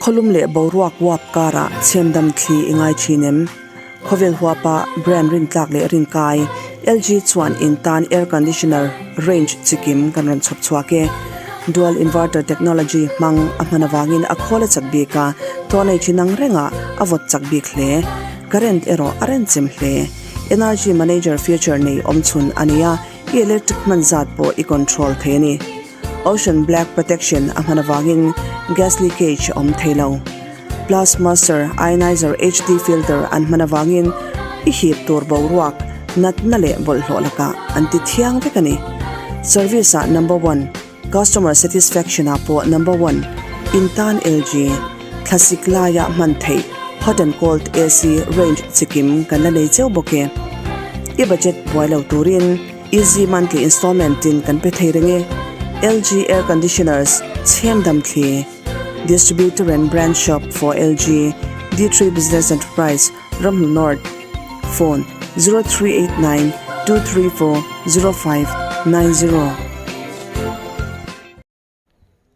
Khawlum leh boruak uap karah chhemdam thli i ngai thin em? Khawvel huapa brand rintlak leh rinkai LG chuan in tan air conditioner range chikim kan rawn chhawp chhuak e. Dual inverter technology hmang a hman avangin a khawl a chak bik a, tawhnei thin ang rengah a vawt chak bik hle. Current erawh a renchem hle. Energy manager feature nei awmchhun a ni a, i electric hman zat pawh i control thei a ni. Ocean Black Protection a hman avangin gas leakage a awm thei lo. Plus Master Ionizer HD filter an hman avangin i hip tur boruak, natna leh bawlhhlawh lakah an ti thiang vek a ni. Service ah number one, customer satisfaction ah pawh number one, in tan LG, thlasik laia hman theih hot and cold AC range chikim kan la nei cheu bawk e. I budget buai lo turin. Easy monthly installment in kan pe thei reng e. LG Air Conditioners, Chhemdam Thli, Distributor and Branch Shop for LG, D3 Business Enterprise, Ramhnu North, Phone, 0389 234 0590.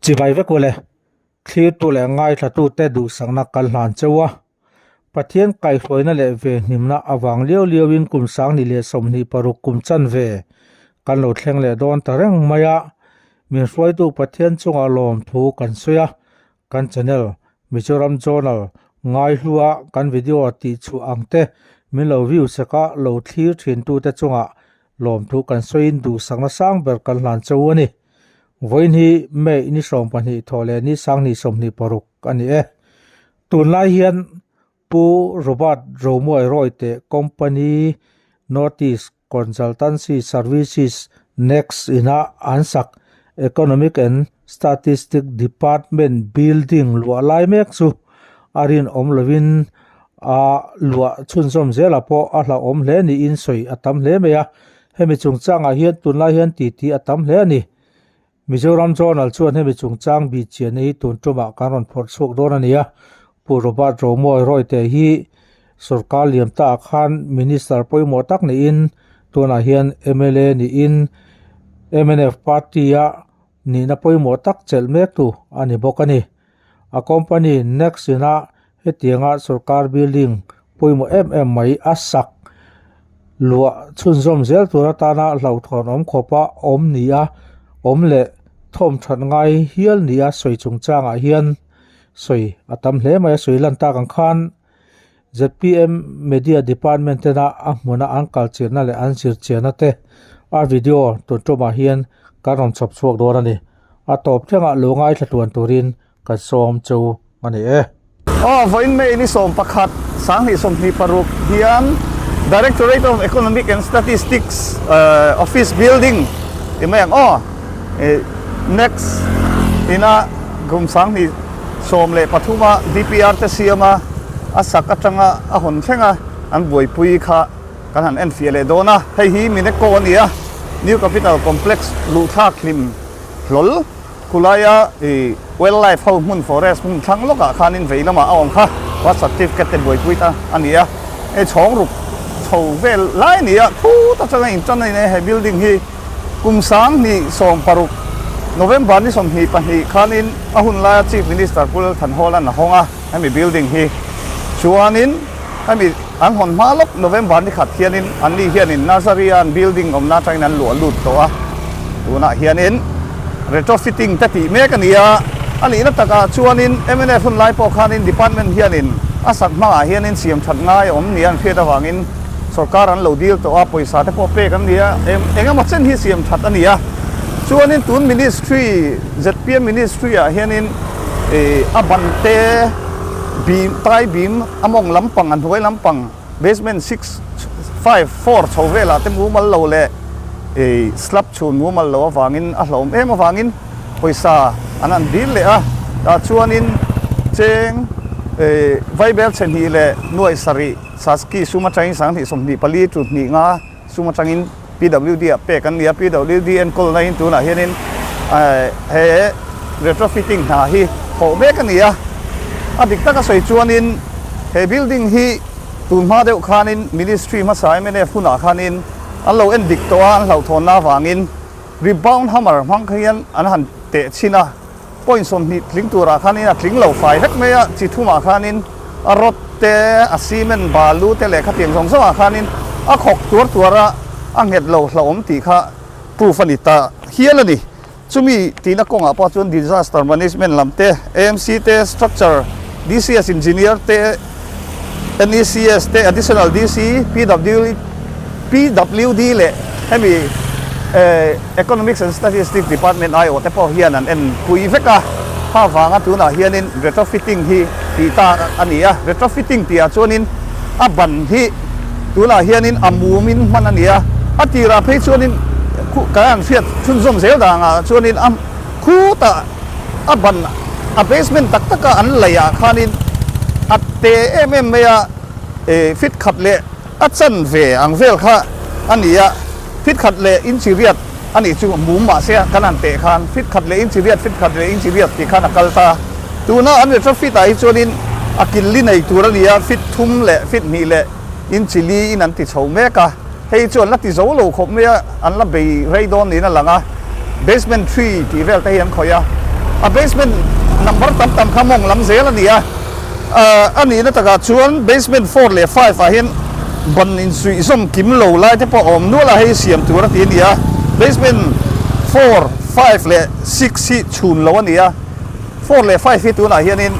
Chibai vek ule, thlirtu leh ngaithlatute duhsakna kal hlan cheu a. Pathian kaihhruaina leh ve hnimna avang liau liauin kum 2026 kum chanve kan lo thleng leh dawn ta reng mai a. Min hruaitu Pathian chungah lawmthu kan sawi a, kan channel Mizoram Journal ngaihlua kan video tihchhuah ang te min lo view sek a, lo thlir thintute chungah lawmthu kan sawiin duhsakna sang ber kan hlan cheu a ni. Vawiin hi May ni 20 thawh leh ni 2026 a ni e. Tunlai hian Pu Robert Romuai Royte Company Northeast Consultancy Services Next ina an sak Economic and Statistic Department building luah lai mek chu a rinawm lovin a luah chhunzawm zelah pawh a hlauhawm hle niin sawi a tam hle mai a. Hemi chungchangah hian tunlai hian titi a tam hle a ni. Mizoram Journal chuan hemi chungchang bih chiahna hi tun tumah kan rawn phawrh chhuak dawn a ni a. Pu Robert Romawi Royte hi sorkar liam ta ah khan Minister pawimawh tak niin tunah hian mla niin mnf party a nihna pawimawh tak chelh mek tu a ni bawk a ni. A company Next ina hetianga sorkar building pawimawh em em mai a sak luah chhunzawm zel tur atana hlauhthawn awm khawpa awm ni a awm leh thawm that ngai hial ni a sawi chungchangah hian sawi a tam hle mai a sawi lan tak ang khan zpm media department tena a hmuna an kal chirna leh an zir chiahna te a video tun tumah hian kan rawn chhawp chhuak dawn a ni a tawp thlengah lo ngaithla tluan turin Kan sawm chu a ni e. Aw, vawiin May ni 11, 2026 hian Directorate of Economic and Statistics Office Building ti mai ang aw, next ina kum 2013 a DPR te siam a, a sak atanga a hawn thleng a an buaipui kha kan han enfiah leh dawn a. Hei hi Mineco a ni a, New Capital Complex luhthlak hlim hlawl. Khulaia i wildlife ho hmun forest hmun thlang lawkah khanin vei lamah a awm kha birth certificate te buaipui ta a ni a, hei chhawng ruk chho vel lai a ni a, khut atanga intan a ni a, he building hi kum 2016 November ni 22 khanin a hun laia Chief Minister Pu Lalthanhawla'n a hawng a, hemi building hi chuanin hemi an hawn hma lawk November ni khat hianin anni hianin nursery a an building awmna atangin an luah lut tawh a, tunah hianin retrofitting te tih mek a ni a, a nihna takah chuanin mnf hun lai pawh khanin department hianin a sak hmangah hianin siam that ngai a awm nia an hriat avangin sorkar an lo dil tawh a, pawisa te pawh pek an ni a, eng emaw chen hi siam that a ni a, chuanin tun ministry zpm ministry ah hianin a ban te bim tai bim a mawng lampang a hnuai lampang basement six five four chho velah te mumal lo leh ih slab chhun mumal lo avangin a hlauhawm em avangin pawisa an han dil leh a tah chuanin cheng ih vaibel chhe hnih leh nuaih sarih saski sum atangin 2024 chu hnih nga sum atangin PWD ah pek an ni a PWD enkawl na in tunah hianin he retrofitting hna hi thawh mek a ni a a dik taka sawi chuanin he building hi tun hma deuh khanin ministry hmasa mnf hunah khanin an lo en dik tawh a an hlauhthawnna avangin rebound hammer hmang kha hian an han teh chhin a. Point 20 tling turah khanin a tling lo fai vek mai a, chi thumah khanin a rod te, a cement balu te leh khatiang zawng zawngah khanin a khawk tuar tuar a, a nghet lo hlauhawm tih kha proof a ni ta hial a ni. Chumi tihna kawngah pawh chuan disaster management lam te, AMC te, structure, DCS engineer te, NECS te, additional DC, PW, PWD leh hemi Economics and Statistics Department aiawh te pawh hian an en pui vek a. Kha vanga tunah hianin retrofitting hi tih ta a ni a. Retrofitting tihah chuanin a ban hi tunah hianin a mumin hman a ni a. A tirah phei chuanin kan han hriat chhunzawm zel dangah chuanin a khutah a ban a basement tak taka an laihah khanin a te em em mai a, fit khat leh A chan ve ang vel kha a ni a, fit khat leh inchi riat a nih chu mum mah se kan han teh khan fit khat leh inchi riat, fit khat leh inchi riat tih khan a kal ta. Tuna an retrofit ah hi chuanin a kil li nei tur a ni a, fit thum leh fit hnih leh inchi li in an ti chho mek a, hei chu an la ti zo lo khawp mai a, an la bei rei dawn niin a lang a, basement three tih vel te hi an khawih a, a basement number tam tam kha mawng lam zel a ni a. A nihna takah chuan basement four leh five ah hian ban insuih zawm kim lo lai te pawh a awm nual a, hei siam tur a ti a ni a, basement four, five leh six hi chhun lo a ni a, four leh five hi tunah hianin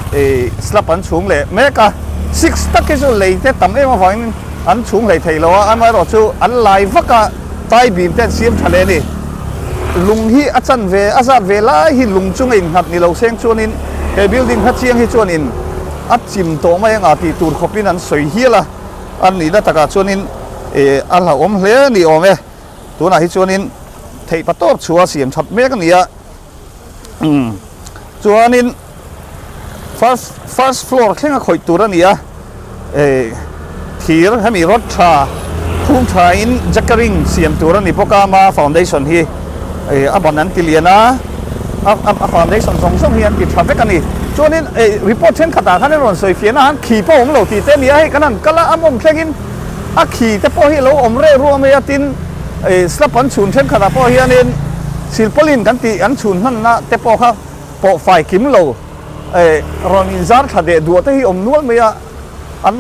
slab an chhung leh mek a, six tak hi chu lei te tam em avangin an chhung hlei thei lo a, amaherawh chu an lai vak a, tie beam te an siam tha leh a ni. Lung hi a chan ve, a zat ve lai hi lung chunga innghat ni lo seng chuanin he building kha chiang hi chuanin a chim tawh mai anga tih tur khawpin an sawi hial a, a nihna takah chuanin eh a hlauhawm hle a ni awm e. Tunah hi chuanin theih pa tawp chhuah a siam that mek a ni a, umm chuanin first first floor thleng a khawih tur a ni a eh thir hemi rod tha phum tha in jackering siam tur a ni bawk a ama foundation hi eh a ban an ti lian a a a foundation zawng zawng hi an ti tha vek a ni chuanin eh report thenkhat ah khan an rawn sawi fiahna han khi pawh a awm lo tih te a ni a hei kan han kal a a mawng thlengin a khi te pawh hi a lo awm reh ruah mai a tin eh slab an chhun thenkhat ah pawh hianin silpaulin kan tih an chhun hmanna te pawh kha pawh fai kim lo eh rawn inzar thla deh duah te hi awm nual mai a, an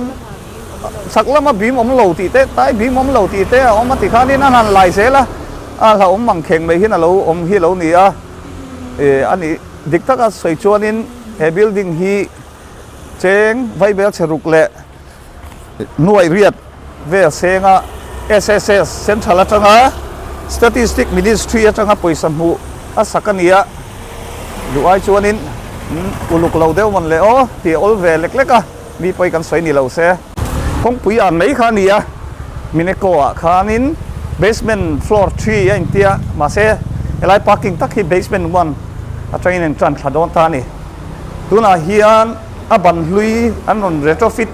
chhak lama bim awm lo tih te tai bim awm lo tih te a awm a ti khanin an han lai zel a, a hlauhawm mang kheng mai hian a lo awm hi a lo ni a, eh a nih dik taka sawi chuanin he building hi cheng vaibel chhe ruk leh nuaih riat vel senga SSS Central atanga Statistic Ministry atanga pawisa hmuh a sak a ni a, duh ai chuanin uluk lo deuh mawn le aw tih a awl ve lek lek a, mi pawi kan sawi ni lo se. Kawngpui an mai kha a ni a, Mineko ah khanin basement floor three a intia mahse helai parking tak hi basement one atangin a intan thla dawn ta a ni. Tunah hian a ban hlui an rawn retrofit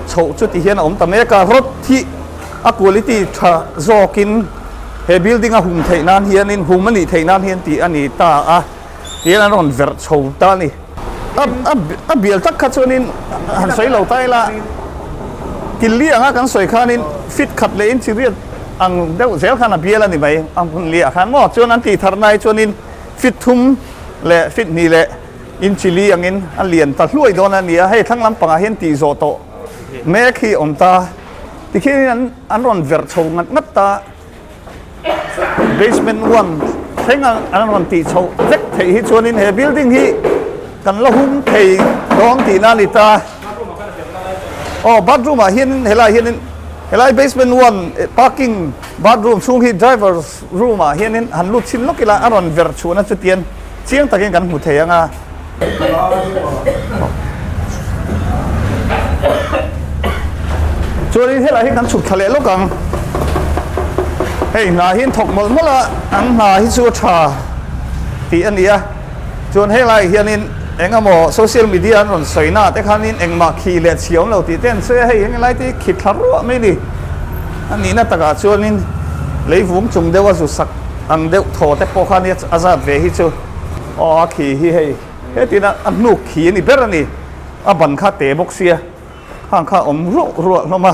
chhoh chu ti hian a awm ta mek a, rod hi a quality tha zawkin he building a hum theih nan hianin hum a nih theih nan hian tih a ni ta a, tihian an rawn verh chho ta a ni. A a a bial tak kha chuanin han sawi lo ta ila, Killi anga kan sawi khanin fit khat leh in chiriat ang deuh zel khan a bial a ni mai ang hun liah khan maw chuan an tih thar nai chuanin fit thum leh fit hnih leh In chili angin a lian ta hluai dawn a ni a, hei thlang lampangah hian tih zawh tawh mek hi awm ta. Tikhianin an an rawn verh chho ngat ngat ta, basement one thleng a an rawn tih chhoh vek theih hi chuanin he building hi kan la hum thei dawn tihna a ni ta. Aw bathroom ah hianin helai hianin helai basement one parking bathroom chhung hi drivers room ah hianin han lut chhin lawk ila a rawn verh chhuahna chutian Chiang takin kan hmu thei ang a. Chuanin helai hi kan chhuk thla leh lawk ang. Hei hna hi an thawk mawlh mawlh a, an hna hi chu a tha tih a ni a. Chuan helai hianin eng emaw social media an rawn sawi na te khanin engmah khi leh chhi awm lo tih te an sawi a, hei helai te hi khi thla ruah mai a ni. A nihna takah chuanin leivung chung deuh a zu sak. Ang deuh thaw te pawh kha nia a zat ve hi chu aw a khi hi hei hetin a hnuk khi a ni ber a ni a ban kha te bawk sia khang kha awm ruah ruah hlawm a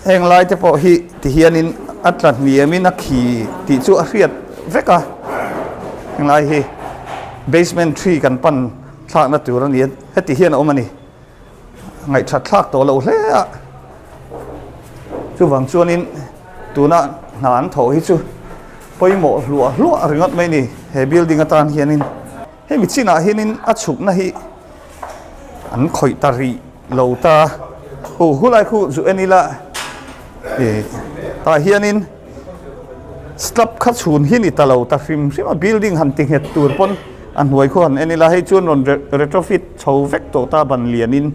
heng lai te pawh hi ti hianin a tla hniamin a khi tih chu a hriat vek a heng lai hi. Basement three kan pan thlakna tur a ni a, heti hian a awm a ni. Ngaihthat thlak tawh lo hle a, chuvang chuanin tuna hna an thawh hi chu pawimawh hluah hluah ringawt mai a ni he building atan hianin. Hemi chinah hianin a chhukna hi an khawih ta rih lo ta. Hu hulai khu zu en ila ih tah hianin slab kha chhun hi ni ta lo ta hrim hrim a building han ti nghet tur pawn a hnuai khu han en ila hei chuan rawn retrofit chho vek tawh ta ban lianin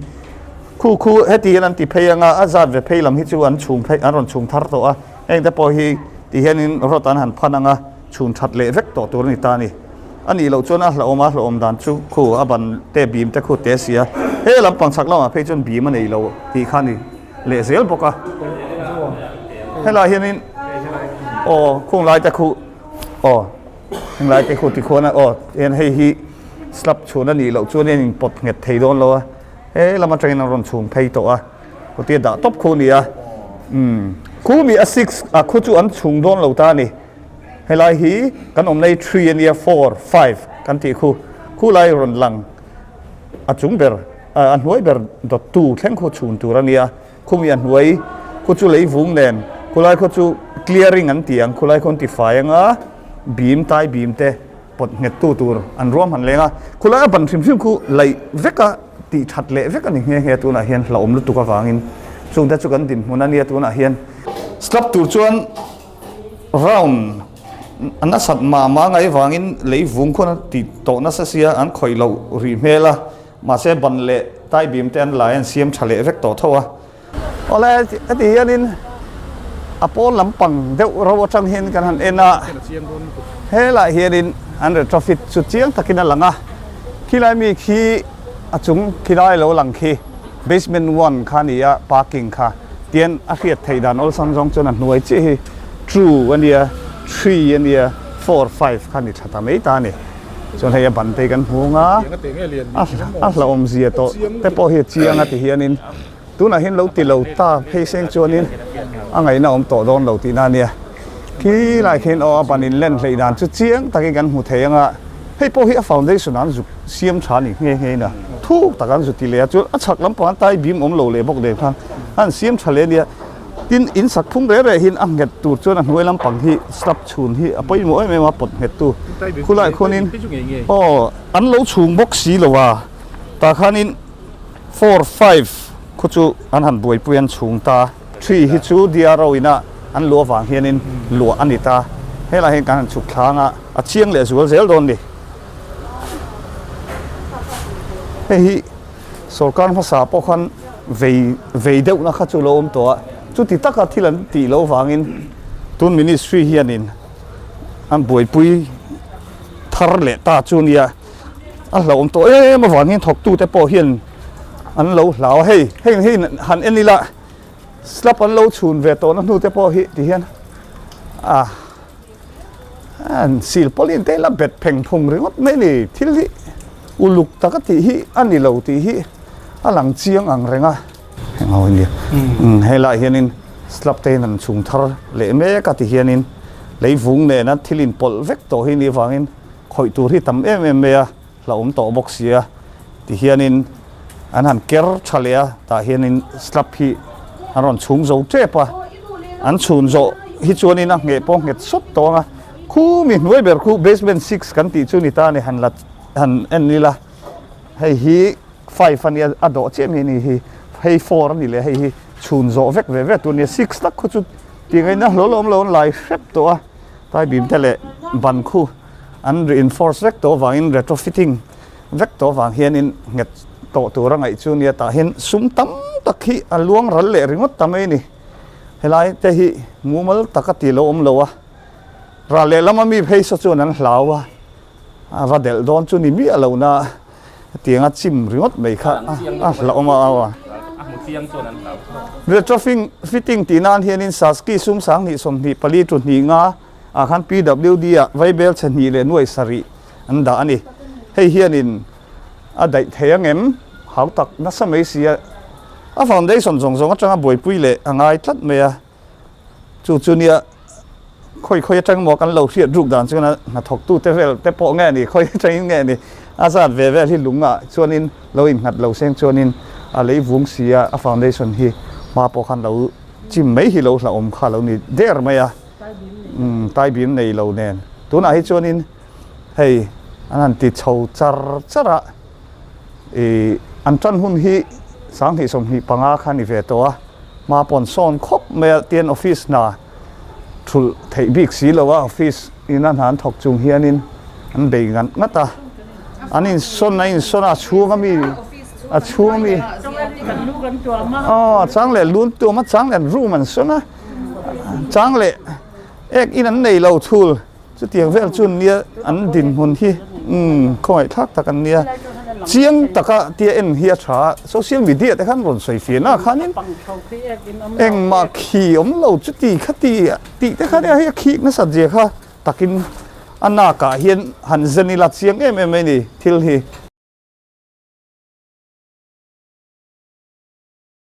khu khu heti hian an ti phei anga a zat ve phei lam hi chu an chhung phei an rawn chhung thar tawh a heng te pawh hi ti hianin rod an han phan anga chhun that leh vek tawh tur a ni ta a ni. A nih loh chuan a hlauhawm a, hlauhawm dan chu khu a ban te bim te khu te si a, he lampang chhak lamah phei chuan bim a nei lo tih kha a ni leh zel bawk a. Helaiah hianin aw khung lai te khu aw khung lai te khu tikhuan a aw hian hei hi slab chhun a nih loh chuan hian in pawt nghet thei dawn lo a, he lam atangin an rawn chhung phei tawh a, kawtia dah tawp khu a ni a, umm khu mi a six a khu chu an chhung dawn lo ta a ni. Helai hi kan awmna hi three ania four five kan tih khu khu lai rawn lang a chung ber a hnuai ber dawt tu thleng khu chhun tur ania khumi a hnuai khu chu lei vung nen khulai khaw chu clearing an ti ang khulai khaw an ti fai anga bim tai bim te pawt nghet tu tur an ruam han leng a khulai a ban hrim hrim khu laih vek a tih that leh vek ani nghe nghe tunah hian hlauhawm lutuk avangin chungte chu kan dinhmun ania tunah hian slab tur chuan. Round a nasat mah mah ngai vangin lei vung khawn a ti tawh nasa sia an khawih loh rih hmel a, mahse ban leh tai bim te an lai an siam tha leh vek tawh tho a. Awle heti hianin a pawn lampang deuh ro atang hian kan han en a, helaiah hianin an retrofit chu chiang takin a lang a, khilai mi khi a chung khilai lo lang khi basement one kha a ni a, parking kha. Tian a hriat theih dan awlsam zawng chuan a hnuai chiah hi two a nia, three a nia, four, five kha ni tha ta mai ta a ni. Chuan hei a ban te hi kan hmu ang a, a hlauhawm zia tawh te pawh hi a chiang a ti hianin tunah hian lo ti lo ta phei seng chuanin a ngaihna awm tawh dawn lo tihna a nia. Khi lai khian aw a ban in len hleih dan chu chiang takin kan hmu thei ang a, hei pawh hi a foundation ah an zuk siam tha a ni nghe nghe in a, thuk tak an zu ti leh a, chuan a chhak lampang an tai bim awm lo leh bawk nen khan a han siam tha leh a nia. Tin, in sak phung reh reh hian a nghet tur chuan a hnuai lampang hi slab chhun hi a pawimawh em em a, pawt nghet tu khulaiah khuanin aw an lo chhung bawk si lo a, tah khanin four five khu chu an han buaipui an chhung ta. Tree hi chu DRO ina an luah vang hianin luah a ni ta. Helaiah hian kan han chhuk thlang a, a chiang leh zual zel dawn ni. Hei hi sorkar hmasa pawh khan vei vei deuhna kha chu lo awm tawh a, chuti taka thil an tih loh vangin tun ministry hianin an buaipui thar leh ta chu nia. A hlauhawm tawh em avangin thawktute pawh hian an lo hlau a, hei hei hei han en ila slab an lo chhun ve tawhna hnu te pawh hi ti hian a an sil pawlin te la bet pheng phung ringawt mai a ni thil hi uluk taka tih hi a ni lo tih hi a lang chiang ang reng a heng ho hi nia helaiah hianin slab te hian an chhung thar leh mek a ti hianin lei vung nena thil inpawlh vek tawh hi nih avangin Khawih tur hi tam em em mai a, hlauhawm tawh bawk si a, tihianin an han ker tha leh a, tah hianin slab hi an rawn chhung zo tep a, an chhun zawh hi chuanin a ngheh pawh nghet sawt tawh ang a, khu mi hnuai ber khu basement six kan tih chu ni ta a ni, han la han en ila hei hi five a nia a dawh chiah mai a ni hi, hei four a ni leh hei hi chhun zawh vek ve ve tur a nia, six tak khu chu tih ngaihna hlawlh awm lo an lai hrep tawh a. Tai bim te leh ban khu an reinforce vek tawh avangin retrofitting vek tawh avang hianin nghet tawh tur a ngaih chu nia tah hian sum tam tak hi a luang ral leh ringawt ta mai a ni. Helai te hi mumal taka ti lo awm lo a, ral leh lama mi phei saw chuan an hlau a, a va delh dawn chu ni miah lo na Hetianga chim ringawt mai kha a hlauhawm a aw. Retrofitting fitting tih nan hianin Saski sum 20 24 tu hnih nga ah khan PWD ah vaibel chhe hnih leh nuai sarih an dah a ni. Hei hianin a daih thei ang em? Hau tak nasa mai si a. A foundation zawng zawng atanga buaipui leh a ngai tlat mai a. Chu chu nia. Khawi khawi atang maw kan lo hriat ruk dan chuan a hnathawktu te vel te pawh nge ni, khawi atangin nge ni, a zat ve vel hi lungah chuanin lo innghat lo seng chuanin a lei vung si a, a foundation hi hma pawh khan lo chim mai hi lo hlauhawm kha lo ni der mai a, umm tai bim nei lo nen. Tunah hi chuanin hei an han ti chho char char a, ih an tan hun hi 2025 kha a ni ve tawh a, hma pawh an sawn khawp mai a, tian office hna thulh theih bik si lo a, office ina hna an thawk chung hianin an bei ngat ngat a, an insawn a insawn a, a chhung ami a chhung ami aw chang leh lun tuam a chang leh an room an sawn a, chang leh ek in an nei lo thul. Chutiang vel chu nia an dinhmun hi umm khawngaihthlak tak an nia. Chiang taka tia en hi a tha a, social media te khan rawn sawi fiah na khanin engmah khi awm lo chuti khati tih te khan hei a khik nasat zia kha takin a nakah hian han zen ila chiang em em mai ni thil hi.